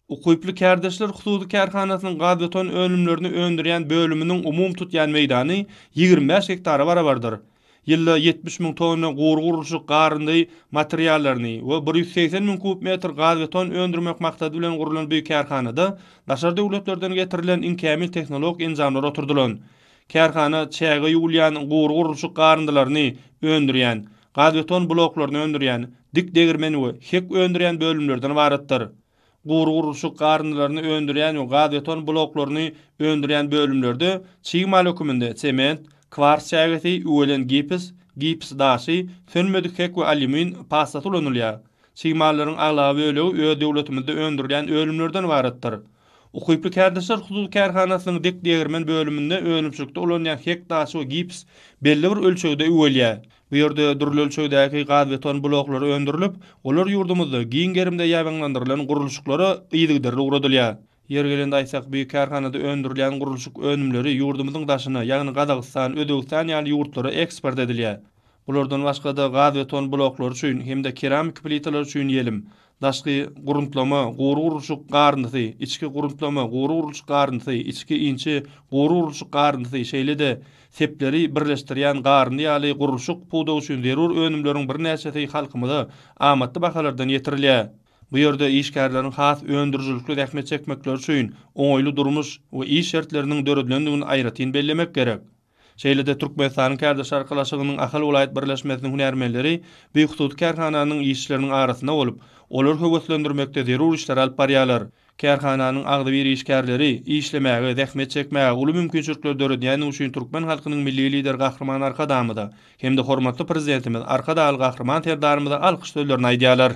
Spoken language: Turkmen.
Ukyply kärdeşler hususy kärhanasynyň gazbeton önümlerini öndürýän bölüminiň umumy tutýan meýdany 25 gektara barabardyr. Ýylda 70 müň tonna gury gurluşyk garyndy materiallaryny we 180 müň kub metr gazbeton öndürmek maksady bilen gurlan bu kärhanada daşary döwletlerden getirilen iň kämil tehnologik enjamlar oturdylan. Kärhana çäge ýuwulýan gury gurluşyk garyndylaryny öndürýän, gazbeton bloklaryny öndürýän, dik degirmen we hek öndürýän bölümlerden ybaratdyr. Gury gurluşyk garyndylaryny öndürýän we gazbeton bloklaryny öndürýän bölümlerde çig mal höküminde sement, kwars çägesi, üwelen gips, gips daşy, sönmedik hek we alýumin pastasy ulanylýar. Çig mallaryň aglaba bölegi öz döwletimizde öndürilýän önümlerden ybaratdyr. Ukyply kärdeşler hususy kärhanasynyň dik degirmen bölüminde önümçilikde ulanylýan hek daşy we gips belli bir ölçegde üwelýär. Bu ýerde dürli ölçegdäki gazbeton bloklary öndürilip, olar ýurdumyzda giň gerimde ýaýbaňlandyrylan gurluşyklara yzygiderli ugradylýar. Ýeri gelende aýtsak, bu kärhanada öndürilýän gurluşyk önümleri ýurdumyzyň daşyna, ýagny Gazagystan, Özbegistan ýaly ýurtlara eksport edilýär. Bulardan başga-da gazbeton bloklary üçin hem-de keramiki plitalar üçin ýelim, Daşky gruntlama, gury gurluşyk garyndysy, içki gruntlama, gury gurluşyk garyndysy, içki inçe gury gurluşyk garyndysy, şeýle-de sepleri birleşdirýän garyndy ýaly gurluşyk pudagy üçin zerur önümleriň birnäçesi halkymyza amatly bahalardan ýetirilýär. Bu ýerde işgärleriň has öndürijilikli zähmet çekmekleri üçin oňaýly durmuş we iş şertleriniň döredilendigini aýratyn bellemek gerek. Şeýle-de Türkmenistanyň Kärdeşler arkalaşygynyň Ahal welaýat birleşmesiniň hünärmenleri bu hususy kärhananyň işçileriniň arasynda bolup, olary höweslendirmekde zerur işleri alyp barýarlar. Kärhananyň agzybir işgärleri işlemäge, zähmet çekmäge uly mümkinçilikleri döredýändigi üçin türkmen halkynyň Milli Lideri Gahryman Arkadagymyza hem-de hormatly Prezidentimiz Arkadagly Gahryman Serdarymyza alkyş sözlerini aýdýarlar.